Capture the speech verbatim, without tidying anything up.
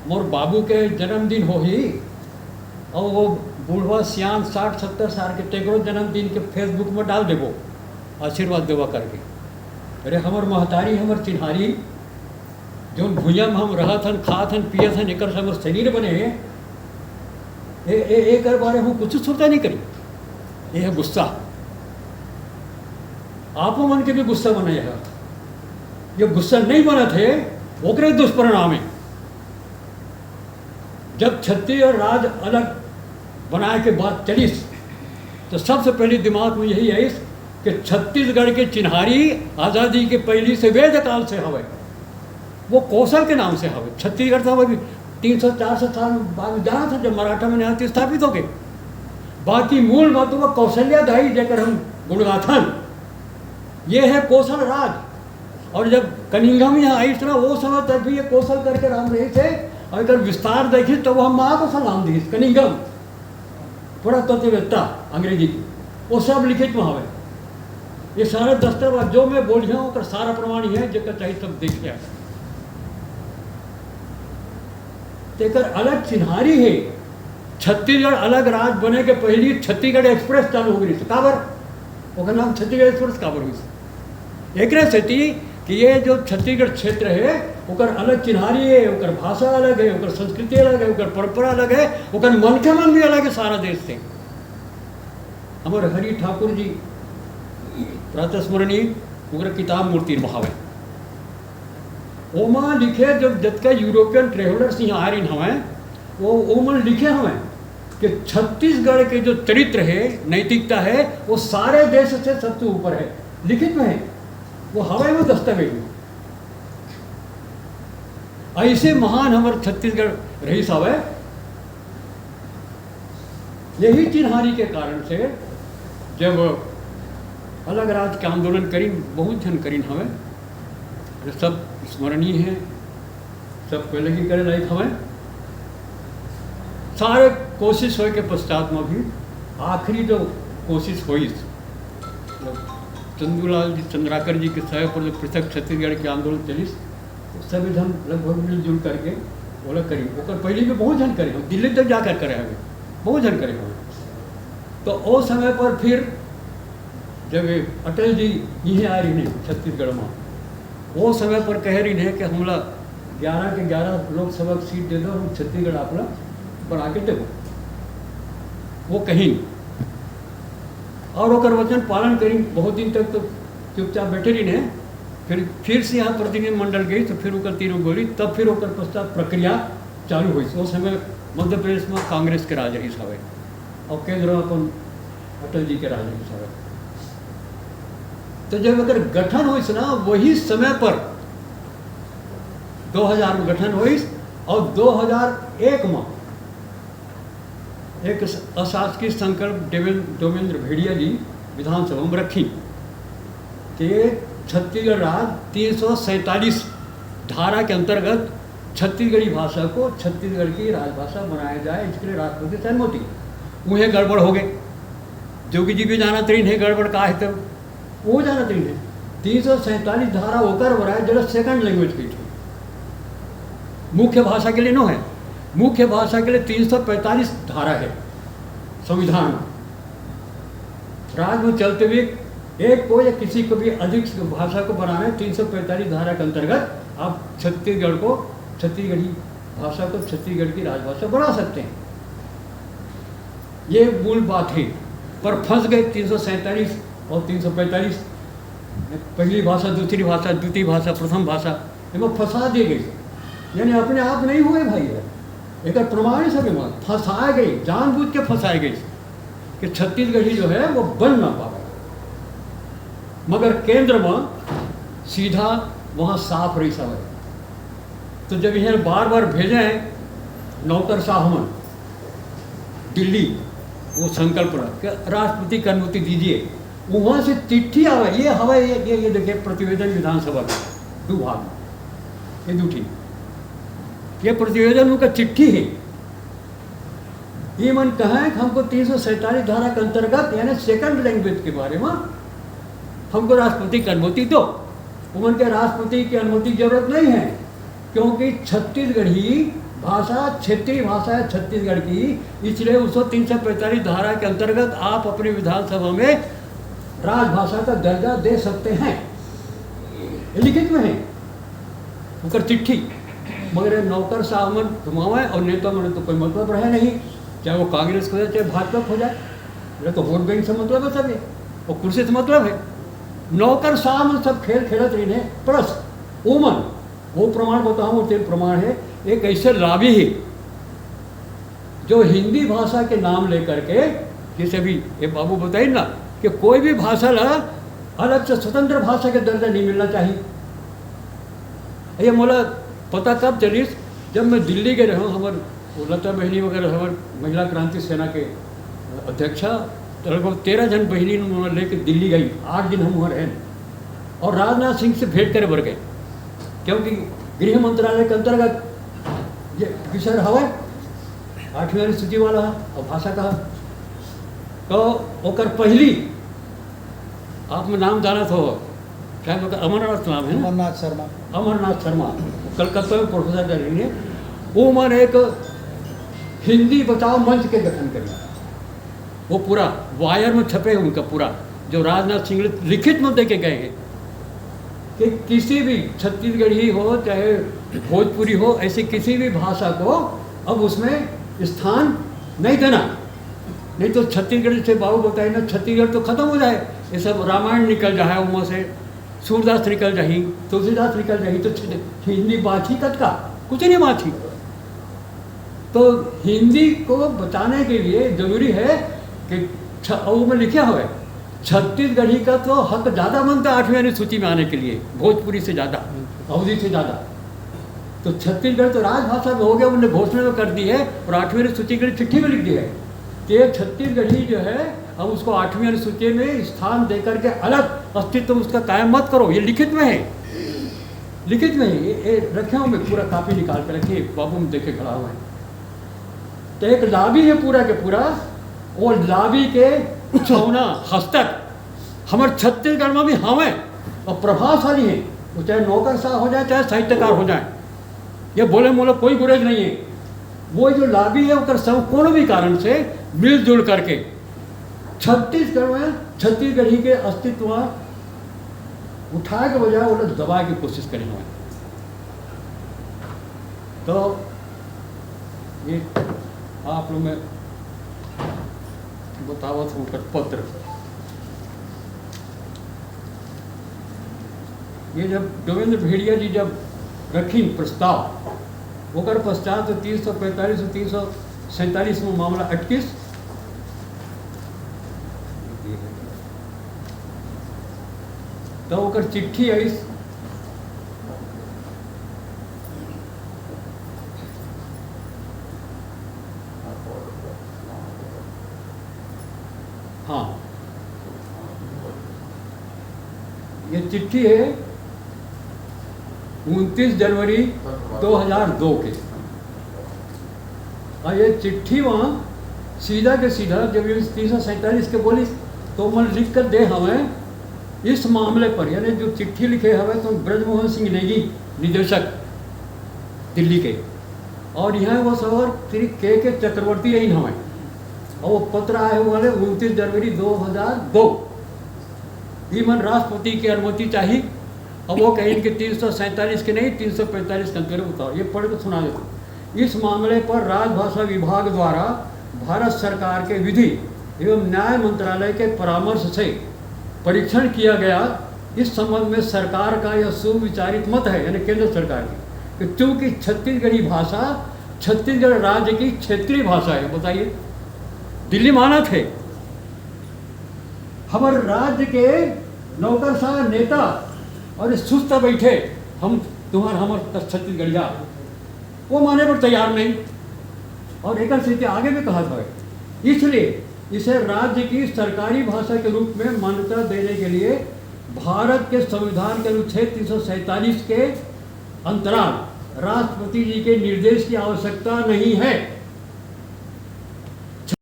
मोर बाबू के जन्मदिन होही, अउ वो बूढ़वा सियान साठ सत्तर साल के, तेकरो जन्मदिन के Facebook में डाल देबो, आशीर्वाद देवा करके। अरे, हमर महतारी, हमर चिन्हारी, जोन भुइयां में हम रहत हन, खात हन, पियत हन, एकर से हमर शरीर बने हे। ए, ए, एकर बारे में कुछ सोचा नहीं करी। ये है गुस्सा। आपो मन के भी गुस्सा बने है। ये गुस्सा नहीं बनत हे, ओकरे दुष्परिणाम है। जब छत्तीसगढ़ राज अलग बनाए के बात चलिस, तो सबसे पहले दिमाग में यही आइस कि छत्तीसगढ़ के चिन्हारी आजादी के पहली से, वेद काल से हवे, वो कौशल के नाम से हवे। छत्तीसगढ़ तो अभी तीन सौ चार सौ साल बाद में जाना था, जब मराठा मन यहाँ स्थापित हो गए। बाकी मूल बात तो वो कौशल्या दाई, जेकर हम गुणगाथन, ये है कौशल राज। और जब कनिंगम यहाँ आइस ना, वो समय तक भी ये कौशल करके राम रहिस हे, और एकर विस्तार देखिस तो वो हम महाकौशल नाम दिस, कनिंगम, पुरातत्ववेत्ता अंग्रेजी की, वो सब लिखित में हवे। ये सारे दस्तावेज जो मैं बोलिया हूँ, ओकर सारा प्रमाण ही है, जेकर चाहिए सब देख लिया। तेकर अलग चिन्हारी है। छत्तीसगढ़ अलग राज बने के पहली छत्तीसगढ़ एक्सप्रेस चालू हो गई। काबर? ओकर नाम छत्तीसगढ़ एक्सप्रेस काबर हुई? एकरे सेती कि ये जो छत्तीसगढ़ क्षेत्र है, ओकर अलग चिन्हारी है, ओकर भाषा अलग है, ओकर संस्कृति अलग है, ओकर परंपरा अलग है, ओकर मनखे मन भी अलग है सारा देश से। हमर हरि ठाकुर जी प्रातस्मरणीय, ओकर किताब मूर्ति में हवे। ओमा लिखे, जब जतका यूरोपियन ट्रेवलर्स यहाँ आ रही हवैं, वो ओमन लिखे हवैं कि छत्तीसगढ़ के जो चरित्र है, नैतिकता है, वो सारे देश से सबसे ऊपर है। लिखित में है, वो हवै वो दस्तावेज में। ऐसे महान हमर छत्तीसगढ़ रहिस हवै। यही चिन्हारी के कारण से जब अलग राज के आंदोलन करिन, बहुत झन करिन हवै, ये सब स्मरणीय है, सब कोई लगी करे लायक हवै। सारे कोशिश होए के पश्चात में भी आखिरी जो कोशिश होइस, जब चंदूलाल जी, चंद्राकर जी के समय पर जो पृथक छत्तीसगढ़ के आंदोलन चलिस, तो सभी झन लगभग मिलजुल करके ओला करिन। ओकर पहले भी बहुत झन करे हवैं, दिल्ली तक जाकर करे हवैं, बहुत झन करे हवैं। तो ओ समय पर फिर जब ये अटल जी इहें आए रहिन छत्तीसगढ़ में, वो समय पर कहे रहिन कि हमला ग्यारह के ग्यारह लोकसभा की सीट दे दो, हम छत्तीसगढ़ आपला बना के देबो, वो कहिन। और ओकर वचन पालन करिन। बहुत दिन तक तो चुपचाप बैठे रहिन, फिर, फिर से यहाँ प्रतिनिधिमंडल गई तो फिर ओकर तीनों बोली, तब फिर ओकर पश्चात प्रक्रिया चालू हुई। उस समय मध्य प्रदेश में कांग्रेस के राज रहिस हवै और केंद्र में अपन अटल जी के राज रहिस हवै। तो जब एकर गठन होइस ना, वही समय पर दो हज़ार में गठन होइस और दो हज़ार एक में एक अशासकीय संकल्प देवेंद्र, डोमेंद्र भेड़िया जी विधानसभा में रखी कि छत्तीसगढ़ राज तीन सौ सैंतालीस धारा के अंतर्गत छत्तीसगढ़ी भाषा को छत्तीसगढ़ की राजभाषा बनाया जाए, इसके लिए राष्ट्रपति से अनुमति। उहें गड़बड़ हो गए। जोगी जी भी जानत रहिन हे गड़बड़ का है, तब वो जानत रहिन हे। तीन सौ सैंतालीस धारा ओकर बर आय, जेला सेकंड लैंग्वेज कहिथे। मुख्य भाषा के लिए नो है, मुख्य भाषा के लिए तीन सौ पैंतालीस धारा है संविधान में। राज में चलते हुए एक को या किसी को भी अधिक भाषा को बनाना है, तीन सौ पैंतालीस धारा के अंतर्गत आप छत्तीसगढ़ को, छत्तीसगढ़ी भाषा को छत्तीसगढ़ की राजभाषा बना सकते हैं। ये मूल बात है, पर फंस गए तीन सौ सैंतालीस और तीन सौ पैंतालीस, पहली भाषा, दूसरी भाषा, द्वितीय भाषा, प्रथम भाषा, एमा फंसा दिए गए। यानी अपने आप नहीं हुए भाई, है एकर प्रमाण है सब, एमा फंसाए गए, जानबूझ के फंसाए गए कि छत्तीसगढ़ी जो है वो बन ना पावे। मगर केंद्र में सीधा वहाँ साफ रहिस हवै। तो जब इन्हें बार बार भेजे हैं नौकरशाह मन दिल्ली, वो संकल्प रख के राष्ट्रपति की अनुमति दीजिए, वहाँ से चिट्ठी आवे, ये हवै, ये, ये, ये देखिए प्रतिवेदन विधानसभा का दो भाग, ये दो ठीक, ये प्रतिवेदन उनका चिट्ठी है। ये मन कहा है कि हमको तीन सौ सैंतालीस धारा के अंतर्गत यानी सेकंड लैंग्वेज के बारे में हमको राष्ट्रपति की अनुमति दो। उमन के राष्ट्रपति की अनुमति जरूरत नहीं है, क्योंकि छत्तीसगढ़ी भाषा क्षेत्रीय भाषा है छत्तीसगढ़ की, इसलिए उस तीन सौ पैंतालीस धारा के अंतर्गत आप अपनी विधानसभा में राजभाषा का दर्जा दे सकते हैं। ये लिखित में है, ओकर चिट्ठी। मगर ये नौकर साहब मन घुमावे और नेता मन तो कोई मतलब रहे नहीं, चाहे वो कांग्रेस को जाए, चाहे भाजपा को जाए, ये तो वोट बैंक से मतलब है सब, ये और कुर्सी से मतलब है। नौकर साहब मन सब खेल खेलत रही है, प्लस ओमन वो प्रमाण बताऊँ, वो तीन प्रमाण है। एक ऐसे लॉबी है जो हिंदी भाषा के नाम लेकर के, जैसे अभी ये बाबू बताए ना, कि कोई भी भाषा ला अलग से स्वतंत्र भाषा के दर्जा नहीं मिलना चाहिए। ये मोला पता कब चलिस, जब मैं दिल्ली गए रहूँ, हमार वो लता बहनी वगैरह, हमार महिला क्रांति सेना के अध्यक्षा, तो लगभग तेरह जन बहनी ने उन्होंने लेके दिल्ली गई। आठ दिन हम वहाँ रहे और राजनाथ सिंह से भेंट करे बर गए, क्योंकि गृह मंत्रालय के अंतर्गत ये विषय हवा, आठवीं अनुसूची वाला है और भाषा का। तो ओकर पहली आप में नाम जानत हो, शायद ओकर अमरनाथ नाम है ना? अमरनाथ शर्मा। अमरनाथ शर्मा, कलकत्ता में प्रोफेसर रहे हैं। वो मन एक हिंदी बचाओ मंच के गठन करी। वो पूरा वायर में छपे हैं उनका पूरा, जो राजनाथ सिंह लिखित में दे के गए हैं कि किसी भी छत्तीसगढ़ी हो चाहे भोजपुरी हो, ऐसी किसी भी भाषा को अब उसमें स्थान नहीं देना। नहीं तो छत्तीसगढ़, जैसे बाबू बताए ना, छत्तीसगढ़ तो खत्म हो जाए, ये सब रामायण निकल जाए, उनमें से सूरदास निकल जाही, तुलसीदास निकल जाही, तो हिंदी बाँचही कतका? कुछ नहीं बाँचही। तो हिंदी को बचाने के लिए जरूरी है कि छ-, वो में लिखे हुए छत्तीसगढ़ी का तो हक ज़्यादा बनता है आठवीं अनुसूची में आने के लिए, भोजपुरी से ज़्यादा, अवधी से ज़्यादा। तो छत्तीसगढ़ तो राजभाषा में हो गया, उन्होंने घोषणा में कर दी है और आठवीं अनुसूची के लिए चिट्ठी में लिख दी है कि ये छत्तीसगढ़ी जो है, हम उसको आठवीं अनुसूची में स्थान देकर के अलग अस्तित्व उसका कायम मत करो। ये लिखित में है, लिखित में है, ये, ये रखे हो, मैं पूरा कॉपी निकाल के रखिए, बाबू में देखे खड़ा हुआ है। तो एक लॉबी है पूरा के पूरा, वो लॉबी के छौना हस्तक हमर छत्तीसगढ़ में भी हवे और प्रभावशाली है। वो चाहे नौकरशाह हो जाए, चाहे साहित्यकार हो जाए, ये बोले मोला कोई गुरेज नहीं है। वो जो लॉबी है, ओकर संग कोनो भी कारण से मिलजुल करके छत्तीसगढ़ में छत्तीसगढ़ी के अस्तित्व उठाए के बजाय वो लोग दबाए के कोशिश करे हुए हैं। तो ये आप लोग में बतावत हूँ ओकर पत्र। ये जब देवेंद्र भेड़िया जी जब रखिन प्रस्ताव, ओकर पश्चात तीन सौ पैंतालीस और तीन सौ सैंतालीस में मामला अटकिस, तो ओकर चिट्ठी आइस। हाँ, ये चिट्ठी है उनतीस जनवरी दो हज़ार दो के। और ये चिट्ठी वहाँ सीधा के सीधा जब ये तीन सौ सैंतालीस के बोली, तो मन लिख कर दे हमें इस मामले पर, यानी जो चिट्ठी लिखे हमें तो ब्रजमोहन सिंह नेगी, निदेशक दिल्ली के, और यहाँ वो सर श्री के के चक्रवर्ती रही हमें, और वो पत्र आए हुए वाले उनतीस जनवरी दो हज़ार दो। ई मन राष्ट्रपति की अनुमति चाहिए। अब वो कहें कि तीन सौ सैंतालीस के नहीं, तीन सौ पैंतालीस के अंतर्गत बताओ, ये पढ़ के सुना देता हूँ। इस मामले पर राजभाषा विभाग द्वारा भारत सरकार के विधि एवं न्याय मंत्रालय के परामर्श से परीक्षण किया गया। इस संबंध में सरकार का यह सुविचारित मत है, यानी केंद्र सरकार की, कि चूंकि छत्तीसगढ़ी भाषा छत्तीसगढ़ राज्य की क्षेत्रीय भाषा है। बताइए, दिल्ली मानत है, हमर राज्य के नौकरशाह नेता और सुस्त बैठे, हम तुम्हार हमर छत्तीसगढ़िया, वो माने पर तैयार नहीं। और एक स्थिति आगे भी कहा था, इसलिए इसे राज्य की सरकारी भाषा के रूप में मान्यता देने के लिए भारत के संविधान के अनुच्छेद तीन सौ सैंतालीस के अंतराल राष्ट्रपति जी के निर्देश की आवश्यकता नहीं है।